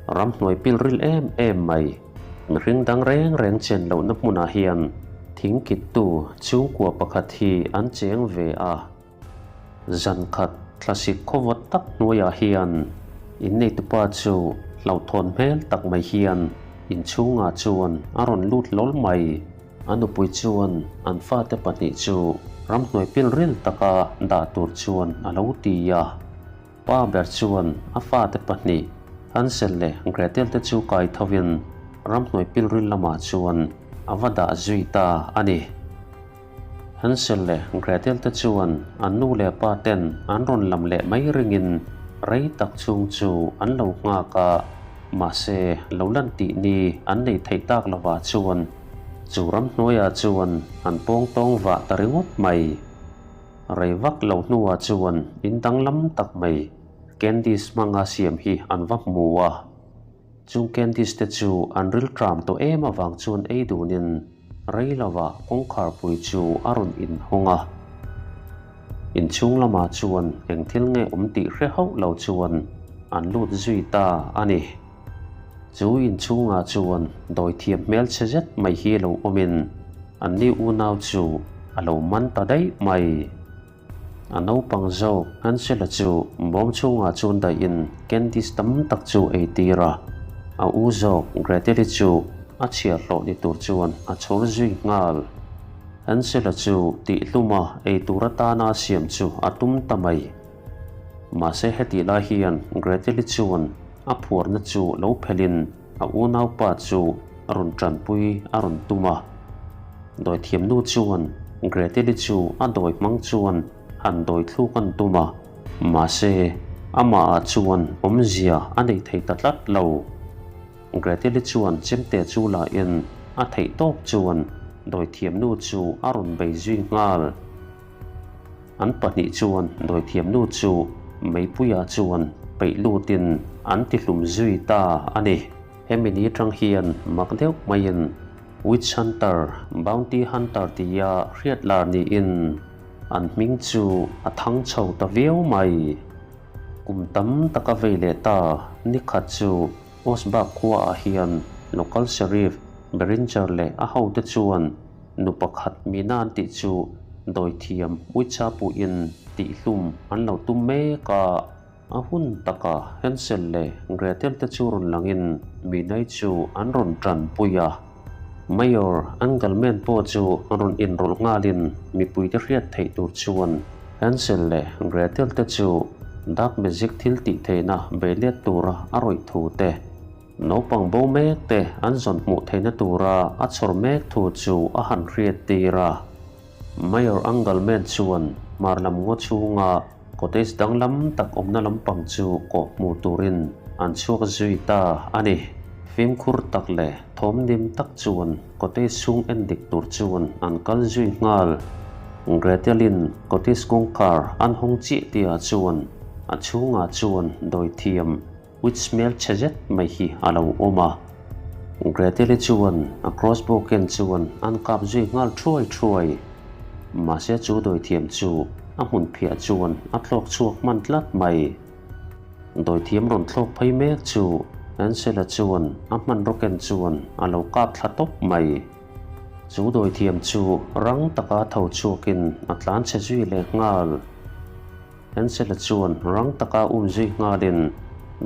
Ramhnuai pil ril em em mai, mihring dang reng reng chen lohna hmunah hian thing kittu chhungkua pakhat hi an cheng ve a. Zan khat thlasik khawvawt tak hnuaiah hian inneitupa chu hlauhthawn hmel tak mai hian inchhungah chuan a rawn lut hlawl mai. A nupui chuan an fate pahnih chu ramhnuai pil ril taka dah tur chuan a lo ti a. Pa ber chuan a fate pahnih, Hansel leh Gretel te chu kai thovin ramhnuai pilril lamah chuan a va dah zui ta a ni. Hansel leh Gretel te chuan an nu leh pa ten an rawn lam leh mai ringin rei tak chhung chu an lo nghak a, mahse lo lan tih ni an nei theih tak lovah chuan chu ramhnuaiah chuan an pawng tawng vah ta ringawt mai. Rei vak lo hnuah chuan in danglam tak mai candies hmanga siam hi an va hmu a. Chung candies te chu an rilṭam tawh em avang chuan ei dunin rei lovah kawngkharpui chu a rawn inhawng a. Inchhung lamah chuan eng thil nge awm tih hre hauh lo chuan an lut zui ta a ni. Chu inchhungah chuan dawithiam hmelchhe zet mai hi lo awmin anni unau chu a lo man ta daih mai. A naupang zawk Hansela chu bawm chhungah chuan daihin candies tam tak chu ei tir a, a u zawk Gretel-i chu a chhiarhlawh ni tur chuan a chhawr zui nghal. Hansela chu tihhluma ei tur atana siam chu a tum ta mai. Mahse hetih lai hian Gretel-i chuan a phuarna chu lo phelhin a unaupa chu a rawn tanpui a rawn tum a. Dawithiamnu chuan Gretel-i chu a dawi hmang chuan han dawi thluk an tum a, mahse amahah chuan awmzia a nei thei ta tlat lo. Gretel-i chuan chemte chu lahin a theih tawp chuan dawithiamnu chu a rawn bei zui nghal. An pahnih chuan dawithiamnu chu meipuiah chuan peih lutin an tihlum zui ta a ni. Hemi ni atang hian mak deuh maiin Witch Hunter, Bounty Hunter tia hriat lar niin an hming chu a thang chho ta viau mai. Kum tam taka vei leh ta nikhat chu Osbach khuaah hian Local Sheriff Beringer leh a hote chuan Nu pakhat mina an tih chu dawithiam uicha puhin tihhlum an lo tum mek a. A hun taka Hansel leh Gretel te chu rawn langin Minai chu an rawn tanpui a. Mayor Engelmann pawh chu rawn inrawlh nghalin mipuite hriat theih tur chuan Hansel leh Gretel te chu dark magic thil tih theihna beilet tura a rawih thu te Naupang bo mek te an zawn hmuh theihna tura a chhawr mek thu chu a han hriat tir a. Mayor Angalman chuan hmar lam ngaw chhunga cottage danglam tak awmna lampang chu kawh hmu turin an chhuak zui ta a ni. Fimkhur tak leh thawmhnim tak chuan cottage chhung en dik tur chuan an kal zui nghal. Gretel-in cottage kawngkhar an hawng chiah tihah chuan a chhungah chuan dawithiam Witch hmel chhe zet mai hi a lo awm a. Gretel-i chuan a crossbow ken chuan an kap zui nghal thuai thuai. Mahse chu dawithiam chu a hmun phiah chuan a thlawk chhuak hman tlat mai. Dawithiam rawn thlawk phei mek chu Ansela chuan a hmanraw ken chuan a lo kap thla tawp mai. Chu dawithiam chu rang taka tho chhuakin a tlan chhe zui leh nghal. Hansel-a chuan rang taka um zui nghalin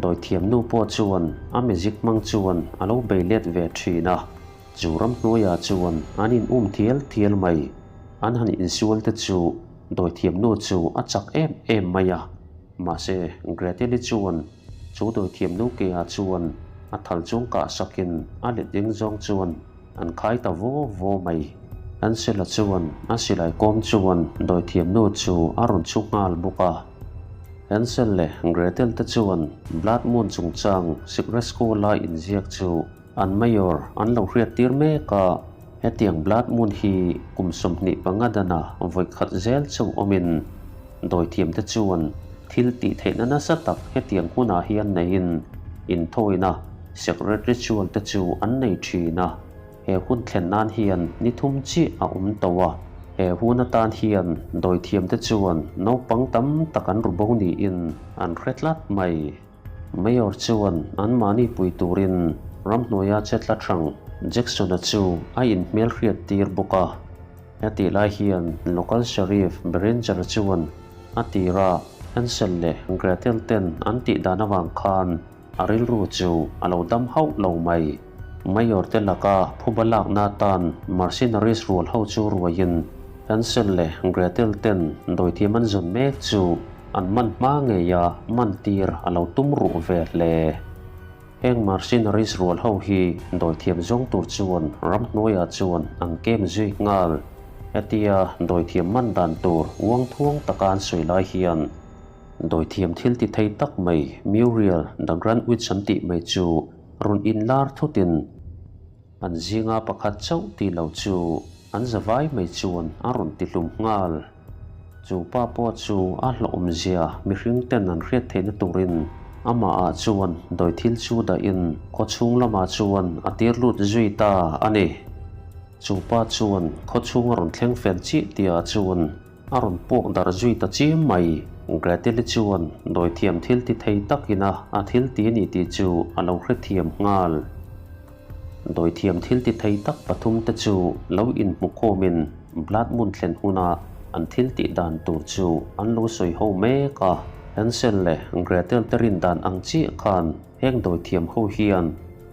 dawithiamnu pawh chuan a magic hmang chuan a lo bei let ve thin a. Chu ramhnuaiah chuan an in um thial thial mai. An han insual te chu dawithiamnu chu a chak em em mai a. Mahse, Gretel-i chuan chu dawithiamnu ke-ah chuan a thal chung kah sakin a let ding zawng chuan An khai ta vaw vaw mai. Ansela chuan a silai kawm chuan dawithiamnu chu a rawn chhu nghal bawk a. Hansel leh Gretel te chuan Blood Moon chungchang Secret School-a inziak chu an mayor an lo hriattir mek a. Hetiang Blood Moon hi kum 25 dana vawi khat zel chauh awmin dawithiamte chuan thil tih theihna nasa tak hetiang hunah hian neiin inthawina Secret ritual te chu an nei thin a, he hun thlen nan hian ni thum chiah a awm tawh a, he hun atan hian dawithiam te chuan naupang tam tak an ru bo niin an hre tlat mai. Mayor chuan anmahni pui turin ramhnuaia che tla hrang Jackson-a chu a inhmelhriat tir bawk a. Hetih lai hian Local Sheriff Berringer chuan a tira Hansel leh Gretel ten an tih dan avang khan a rilru chu a lo dam hauh lo mai. Mayor te laka phuba lakna atan mercenaries rual ho chu ruaiin Hansel leh Gretel ten dawithiam an zawn mek chu an man hma ngeia man tir a lo tum ruh ve hle. Heng mercenaries rual ho hi dawithiam zawng tur chuan ramhnuaiah chuan an kem zui nghal. Hetia dawithiam man dan tur uang thuang taka an sawi lai hian dawithiam thil ti thei tak mai Muriel the Grand Witch an tih mai chu rawn inlar thutin an zinga pakhat chauh tih lo chu an zavai mai chuan a rawn ti hlum nghal. Chu pa pawh chu a hlawhawmzia mihring ten an hriat theihna turin amahah chuan dawi thil chu dahin khawchhung lamah chuan a tir lut zui ta a ni. Chu pa chuan khawchhung a rawn thleng fel chiah tihah chuan a rawn puak darh zui ta chiam mai. Gretel-i chuan dawithiam thil ti thei takina a thil ti a ni tih chu a lo hrethiam nghal. Dawithiam thil ti thei tak pathumte chu lo inhmukhawmin Blood Moon thlen huna an thil tih dan tur chu an lo sawi ho mek a. Hansel leh Gretel te rin dan ang chiah khan heng dawithiam ho hian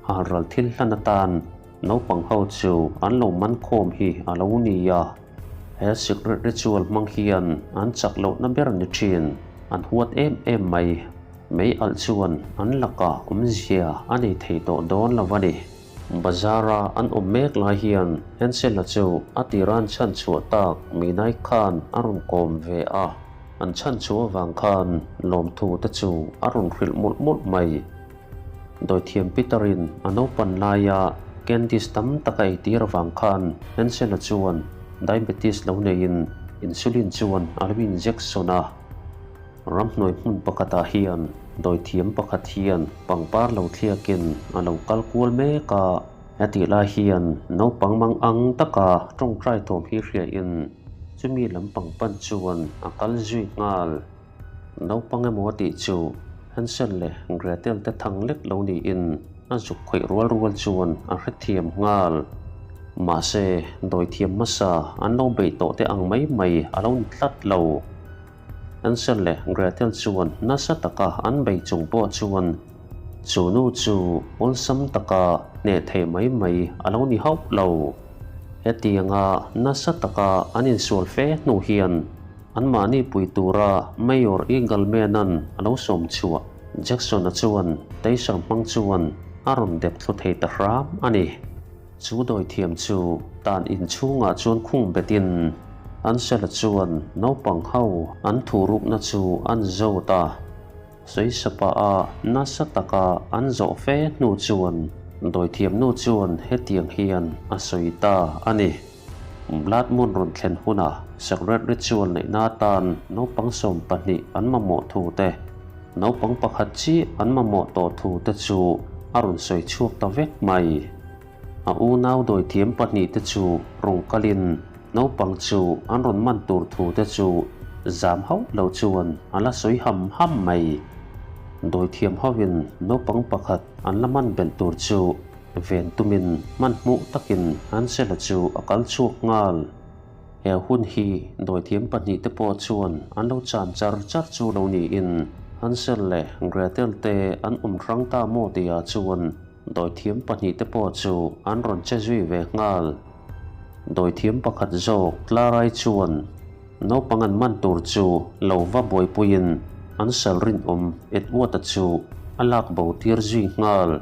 halral thil hlan atan naupang ho chu an lo man khawm hi a lo ni a. He secret ritual hmang hian an chak lohna ber ni thin, an huat em em mai. Mei alh chuan an lakah awmzia a nei thei tawh dawn lo a ni. Bazar-a an awm mek lai hian Hansel-a chu a tira an chhan chhuah tak Minai khan a rawn kawm ve a, an chhan chhuah avang khan lawmthu te chu a rawn hrilh mawlh mawlh mai. Dawithiam Peter-in a naupan laia candies tam tak a eitir avang khan Hansel-a chuan diabetes lo neiin insulin chuan a lo injection a. Ramhnuai hmun pakhatah hian dawithiam pakhat hian pangpar lo thliakin a lo kal kual mek a, hetih lai hian naupang mang ang taka tawngtai thawm hi hriain chumi lampang pan chuan a kal zui nghal. Naupang emaw a tih chu Hansel leh Gretel te thang lek lo niin a zuk khawih rual rual chuan a hrethiam nghal. Mahse, dawithiam hmasa an lo beih tawh te ang mai mai a lo ni tlat lo. Hansel leh Gretel chuan nasa taka an bei chung pawh chuan chu nu chu awlsam taka hneh theih mai mai a lo ni hauh lo. Hetianga nasa taka an insual fe hnu hian anmahni pui tura Mayor Eagleman-a'n a lo sawm chhuah Jackson-a chuan taser hmang chuan a rawn dep thlu thei ta hram a ni. Chu dawithiam chu tan inchhungah chuan khung betin Ansela chuan naupang ho an thurukna chu an zawt a. Sawisapa a nasa taka an zawh fe hnu chuan dawithiam nu chuan hetiang hian a sawi ta a ni. Blood Moon rawn thlen hunah Sacred Ritual neihna atan naupang 12 an mamawh thu te, naupang pakhat chiah an mamawh tawh thu te chu a rawn sawi chhuak ta vek mai. A unau dawithiam pahnihte chu rawn kalin naupang chu an rawn man tur thu te chu zam hauh lo chuan a la sawi ham ham mai. Dawithiam hoin naupang pakhat an la man belh tur chu ven tumin hmanhmuh takin Hansela chu a kal chhuak nghal. He hun hi dawithiam pahnihte pawh chuan an lo chan char char chu lo niin Hansel leh Gretel te an awm hrang ta maw tihah chuan Dawithiam pahnihte pawh chu an rawn che zui ve nghal. Dawithiam pakhat zawk Clarai chuan naupang an man tur chu lo va buaipuiin an sal rinawm Edward-a chu a lak bo tir zui nghal.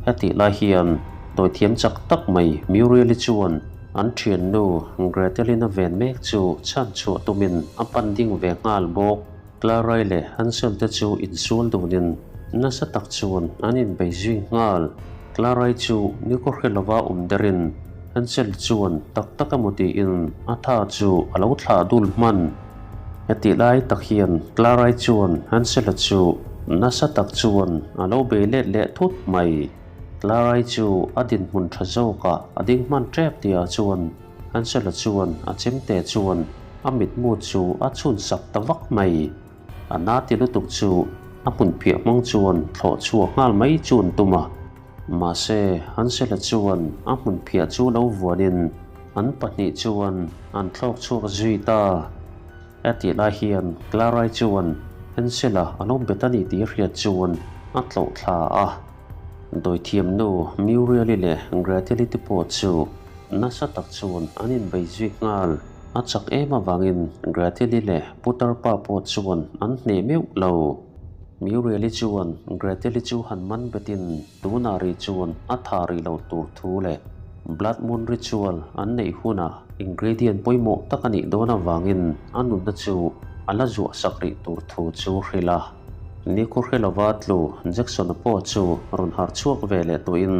Hetih lai hian dawithiam chak tak mai Muriel-i chuan an thiannu Gretel-in a ven mek chu chhan chhuah tumin a pan ding ve nghal bawk. Clarai leh Hansel te chu insual dunin nasa tak chuan an inbei zui nghal. Clarai chu nikhaw hre lova awm derin Hansel chuan tak tak emaw tiin a tha chu a lo thlah dul hman. Hetih lai tak hian Clarai chuan Hansel-a chu nasa tak chuan a lo bei let leh thut mai. Clarai chu a dinhmun tha zawkah a ding hman tep tihah chuan Hansel-a chuan a chemte chuan a mitmu chu a chhun sak ta vak mai. A na ti lutuk chu A hmunphiah hmang chuan thlawh chhuak nghal mai chu an tum a. Mahse, Hansela chuan a hmunphiah chu lo vuanin an pahnih chuan an thlawk chhuak zui ta. Hetih lai hian Clara-i chuan Hansela a lo bet a ni tih a hriat chuan a tlawh thla a. Dawithiamnu Muriel-i leh Gretel-i te pawh chu nasa tak chuan an inbei zui nghal. A chak em avangin Gretel-i leh Putar pa pawh chuan an hneh meuh lo. Muriel-i chuan Gretel-i chu han man betin tunah rih chuan a tha rih loh tur thu leh Blood Moon ritual an neih hunah ingredient pawimawh tak a nih dawn avangin a nunna chu a la zuah sak rih tur thu chu hrilh a. Nikhaw hre lova tlu Jackson-a pawh chu rawn harh chhuak ve leh tawhin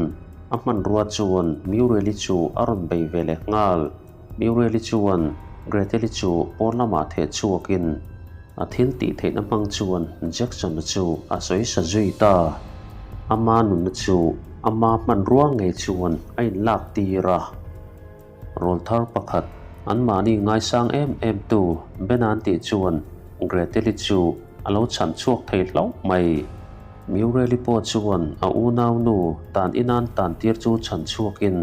a hmanrua chuan Muriel-i chu a rawn bei ve leh nghal. Muriel-i chuan Gretel-i chu pawn lamah theh chhuakin a thil tih theihna hmang chuan Jackson-a chu a sawi sa zui ta. Ama nunna chu ama hmanrua ngei chuan a inlak tir a. Rawlthar pakhat anmahni ngaisang em em tu Ben-a'n tih chuan Gretel-i chu a lo chhan chhuak thei hlauh mai. Muriel-i pawh chuan a unaunu tan inan tan tir chu chhan chhuakin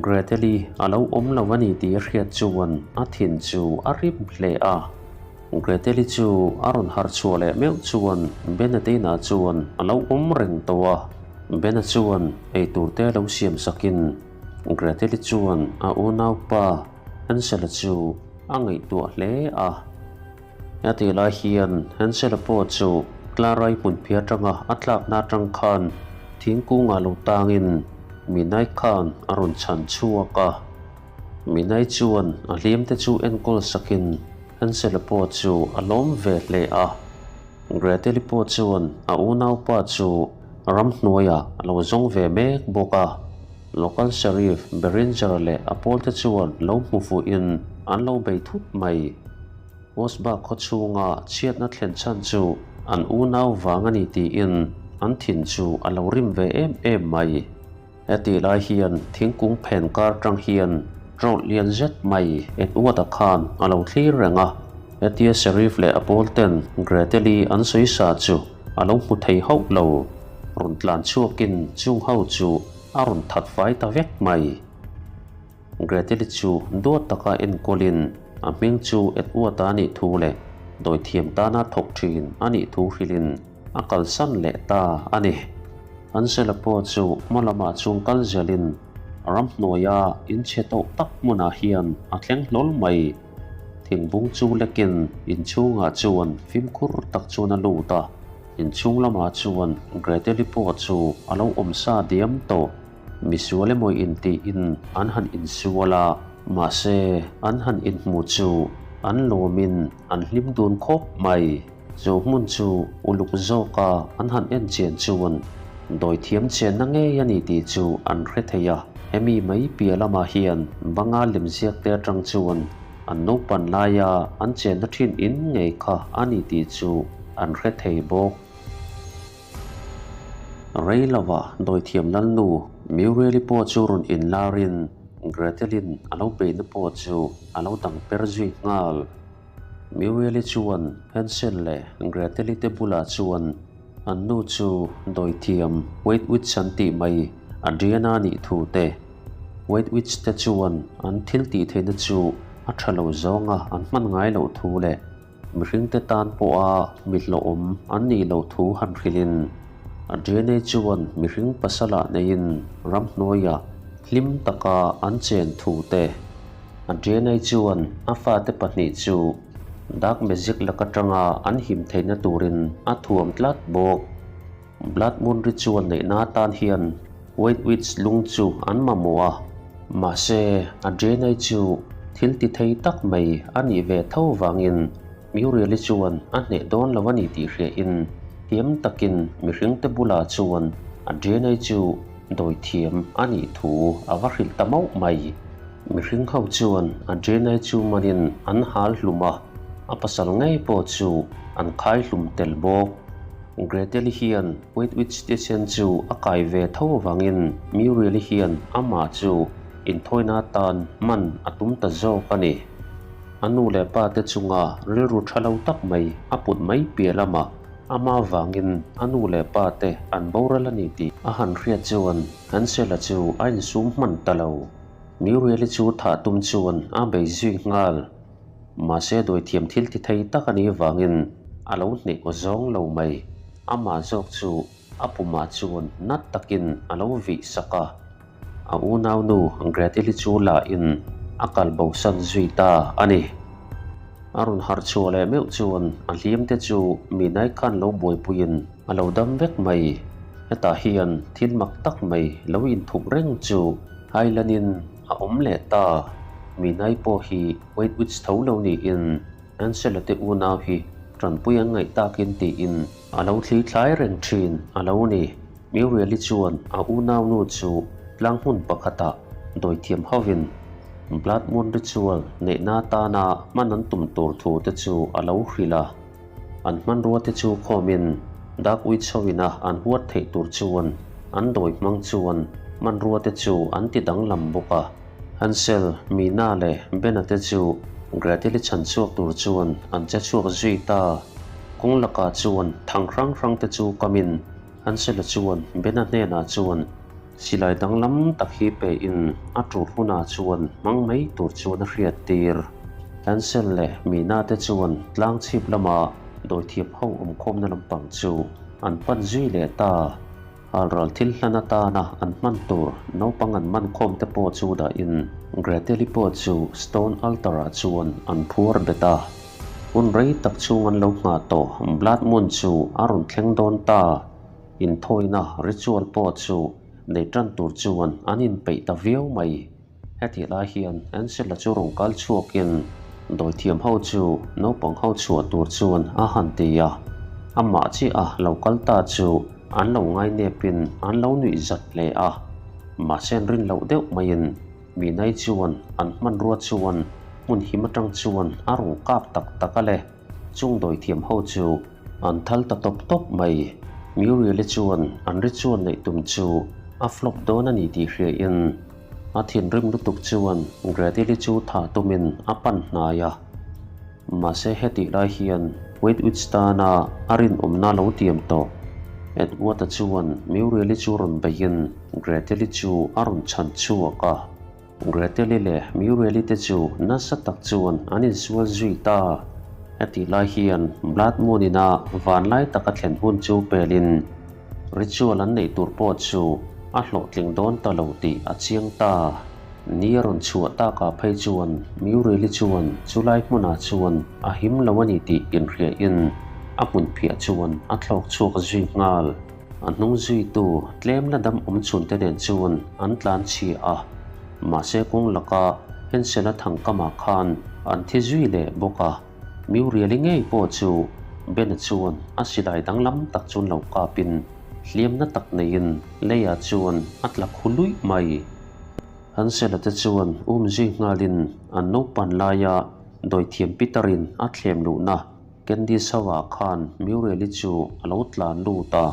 Gretel-i a lo awm lo a ni tih a hriat chuan a thin chu a rim hle a. Gretel-i chu a rawn harh chhuah leh meuh chuan Ben-a te inah chuan a lo awm reng tawh a. Ben-a chuan eitur te lo siam sakin Gretel-i chuan a unaupa Hansel-a chu a ngaihtuah hle a. Heti lai hian Hansel-a pawh chu Clara-i hmunphi atanga a tlakna atang khan thingkungah lo tangin Minai khan a rawn chhan chhuak a. Minai chuan a hliamte chu enkawl sakin Hansel-a pawh chu a lawm ve hle a. Gretel-i pawh chuan a unaupa chu ramhnuaiah a lo zawng ve mek bawk a. Local Sheriff Beringer leh a pawlte chuan lo hmu fuhin an lo bei thut mai. Osbach khaw chhunga chhiatna thlen chhan chu an unau vang a ni tiin an thin chu a lo rim ve em em mai. Hetih lai hian thingkung phen kar tang hian trout lian zet mai Edward-a khan a lo thlir reng a. Hetia Sheriff leh a pawl ten Gretel-i an sawi sa chu a lo hmu thei hauh lo. Rawn tlan chhuakin chung ho chu a rawn that fai ta vek mai. Gretel-i chu duat taka enkawlin a hming chu Edward-a a nih thu leh dawithiam tana thawk thin a nih thu hrilhin a kalsan leh ta a ni. Hansel-a pawh chu hma lamah chung kal zelin ramhnuaia inchhe tawh tak hmunah hian a thleng hlawl mai. Thingbung chu lekin inchhungah chuan fimkhur tak chuan a lut a, inchhung lamah chuan Gretel-i pawh chu a lo awm sa diam tawh. Misual emaw intiin an han insual a, mahse an han inhmu chu an lawmin an hlim dun khawp mai. Chu hmun chu uluk zawka an han en chian chuan dawithiam chenna ngei a ni tih chu an hre thei a. Hemi mai piah lamah hian banga lemziak te atang chuan an naupan laia an chenna thin in ngei kha a ni tih chu an hre thei bawk. Rei lova dawithiam lalnu Muriel-i pawh chu rawn inlarin Gretel-in a lo beihna pawh chu a lo dang per zui nghal. Muriel-i chuan Hansel leh Gretel-i te bulah chuan an nu chu dawithiam White Witch an tih mai Adriana nih thu te, White Witch te chuan an thil tih theihna chu a tha lo zawnga an hman ngai loh thu leh Mihringte tan pawha mi hlawhawm an nih loh thu han hrilhin Adriana chuan mihring pasalah neiin ramhnuaiah hlim taka an chen thu te. Adriana chuan a fate pahnih chu dark magic lak atanga an him theihna turin a thuam tlat bawk. Blood Moon ritual neihna atan hian White Witch lung chu an mamawh a, mahse Adriana chu thil ti thei tak mai a nih ve tho vangin Muriel-i chuan a hneh dawn lo a ni tih hriain thiam takin mihringte bulah chuan Adriana chu dawithiam a nih thu a va hrilh ta mauh mai. Mihring ho chuan Adriana chu manin an hal hlum a, a pasal ngei pawh chu an khai hlum tel bawk. Gretel-i hian White Witch thisen chu a kai ve tho avangin Muriel-i hian amah chu inthawina atan hman a tum ta zawk a ni. A nu leh pa te chunga rilru tha lo tak mai a put mai piah lamah. Ama vangin a nu leh pa te an boral a ni tih a han hriat chuan Hansel-a chu a insum hman ta lo. Muriel-i chu thah tum chuan a bei zui nghal. Mahse dawithiam thil ti thei tak a nih vangin a lo hneh aw zawng lo mai. Amah zawk chu a pumah chuan nat takin a lo vih sak a. A unaunu Gretel-i chu lahin a kal bosan zui ta a ni. A rawn harh chhuah leh meuh chuan a hliam te chu mi nai khan lo buaipuiin a lo dam vek mai. Hetah hian thil mak tak mai lo inthup reng chu Highland-in a awm leh ta. Mi nai pawh hi White Witch tho lo niin Ansela te unau hi tanpui an ngaih takin tiin a lo thli thlai reng thin a lo ni. Muriel-i chuan a unaunu chu tlang hmun pakhatah dawithiam hovin Blood Moon Ritual neihna atana hman an tum tur thu te chu a lo hrilh a. An hmanrua te chu khawmin Dark Witch hovina an huat theih tur chuan an dawi hmang chuan hmanrua te chu an ti danglam bawk a. Hansel, Mina leh Bena te chu Gretel-i chhan chhuak tur chuan an che chhuak zui ta. Kawng lakah chuan thang hrang hrang te chu kamin Hansel-a chuan Bena hnenah chuan silai danglam tak hi pein a tul hunah chuan hmang mai tur chuan a hriat tir. Hansel leh Mina te chuan tlang chhip lama dawithiam ho awmkhawmna lampang chu an pan zui leh ta. Halral thil hlan atana an hman tur naupang an man khawm te pawh chu dahin Gretel-i pawh chu stone altar-ah chuan an phuar bet a. Hun rei tak chhung an lo nghah tawh Blood Moon chu a rawn thleng dawn ta. Inthawina ritual pawh chu nei tan tur chuan an inpeih ta viau mai. Hetih lai hian Ansela chu rawn kal chhuakin dawithiam ho chu naupang ho chhuah tur chuan a han ti a. Amah chiah a lo kal ta chu an lo ngainepin an lo nuih zat hle a. Mahse an rin loh deuh maiin Minai chuan an hmanrua chuan hmun him atang chuan a rawn kap tak tak a le. Chung dawithiam ho chu an thal ta tawp tawp mai. Muriel-i chuan an ritual neih tum chu a flop dawn a ni tih hriain A thinrim lutuk chuan Gretel-i chu thah tumin a pan hnai a. Mahse hetih lai hian Wade Witch tana a rinawmna lo tiam tawh. Edward-a chuan Muriel-i chu rawn beihin Gretel-i chu a rawn chhan chhuak a. Gretel-i leh Muriel-i te chu nasa tak chuan an insual zui ta. Hetih lai hian Blood Moon-ina vanlai taka thlen hun chu pelin Ritual an neih tur pawh chu a hlawhtling dawn ta lo tih a chiang ta. Ni a rawn chhuah takah phei chuan Muriel-i chuan chulai hmunah chuan a him lo a ni tih inhriahin a hmun phiah chuan a thlawk chhuak zui nghal. A hnung zuitu tlem la dam awm chhunte nen chuan an tlan chhia a, mahse kawng laka Hansel-a thangkamah khan an thi zui leh bawk a. Muriel-i ngei pawh chu Ben-a chuan a silai danglam tak chuan lo kapin hliamna tak neiin leiah chuan a tla khu luih mai. Hansel-a te chuan um zui nghalin an naupan laia dawithiam Peter-in a thlem luhna Candy Sawa khan Muriel-i chu a lo tlan lut a.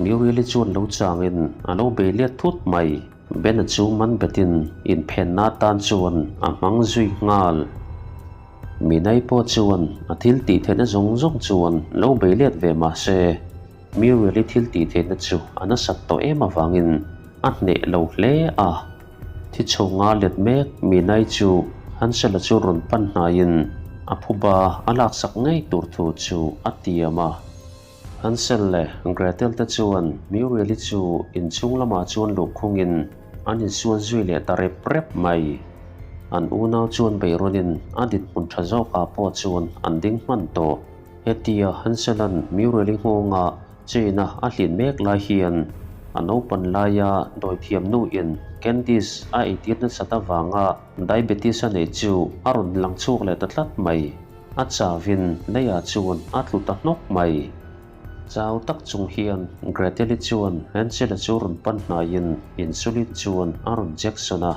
Muriel-i chuan lo changin a lo bei let thut mai. Ben-a chu man betin inphenna atan chuan a hmang zui nghal. Minai pawh chuan a thil tih theihna zawng zawng chuan lo bei let ve mah se, Muriel-i thil tih theihna chu a nasat tawh em avangin a hneh lo hle a. Thi chhunga let mek Minai chu Hansel-a chu rawn pan hnaiin a phuba a laksak ngei tur thu chu a tiam a. Hansel leh Gretel te chuan Muriel-i chu inchhung lamah chuan luh khungin an insual zui leh ta rep rep mai. An unau chuan beirawnin a dinhmun tha zawkah pawh chuan an ding hman tawh. Hetia Hansel-a'n Muriel-i nghawnga chain-a a hlin mek lai hian a naupan laia dawithiam nuin Candice a eitir nasat avanga diabetes a neih chu a rawn lang chhuak leh ta tlat mai. A chauhin leiah chuan a tlu ta hnawk mai. Chau tak chung hian Gretel-i chuan Hansel-a chu rawn pan hnaiin insulin chuan a rawn jection a.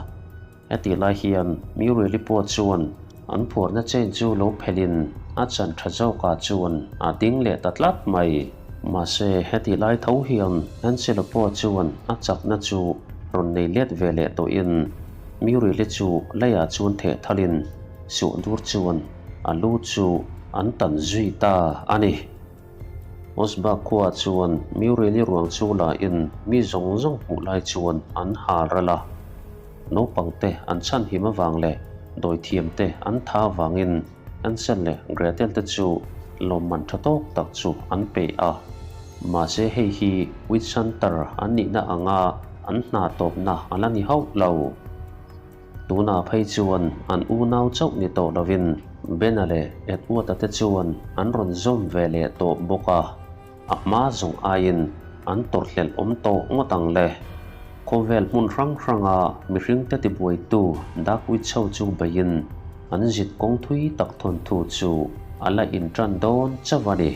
Hetih lai hian Muriel-i pawh chuan an phuarna chain chu lo phelhin a chan tha zawkah chuan a ding leh ta tlat mai. Mahse hetih lai tho hian Hansel-a pawh chuan a chakna chu rawn nei let ve leh tawhin Muriel-i chu leiah chuan theh thalin Suh dur chuan a lu chu an tan zui ta a ni. Osbach khuaah chuan Muriel-i ruang chu la in mi zawng zawng hmuh lai chuan an hal ral a. Naupang te an chhanhim avang leh dawithiam te an tha avangin Ansel leh Gretel te chu lawmman tha tawk tak chu an pe a. Mahse hei hi Witch Hunter an nihna anga an hna tawpna a la ni hauh lo. Tunah phei chuan an unau chauh ni tawh lovin Bena leh Edward-a te chuan an rawn zawm ve leh tawh bawk a, a hma zawng aiin an tawrhhlelh awm tawh ngawt ang le. Khawvel hmun hrang hranga mihringte tibuaitu Dark Witch ho chu beiin an zit kawng thui tak thawnthu chu a la intan dawn chauh a ni.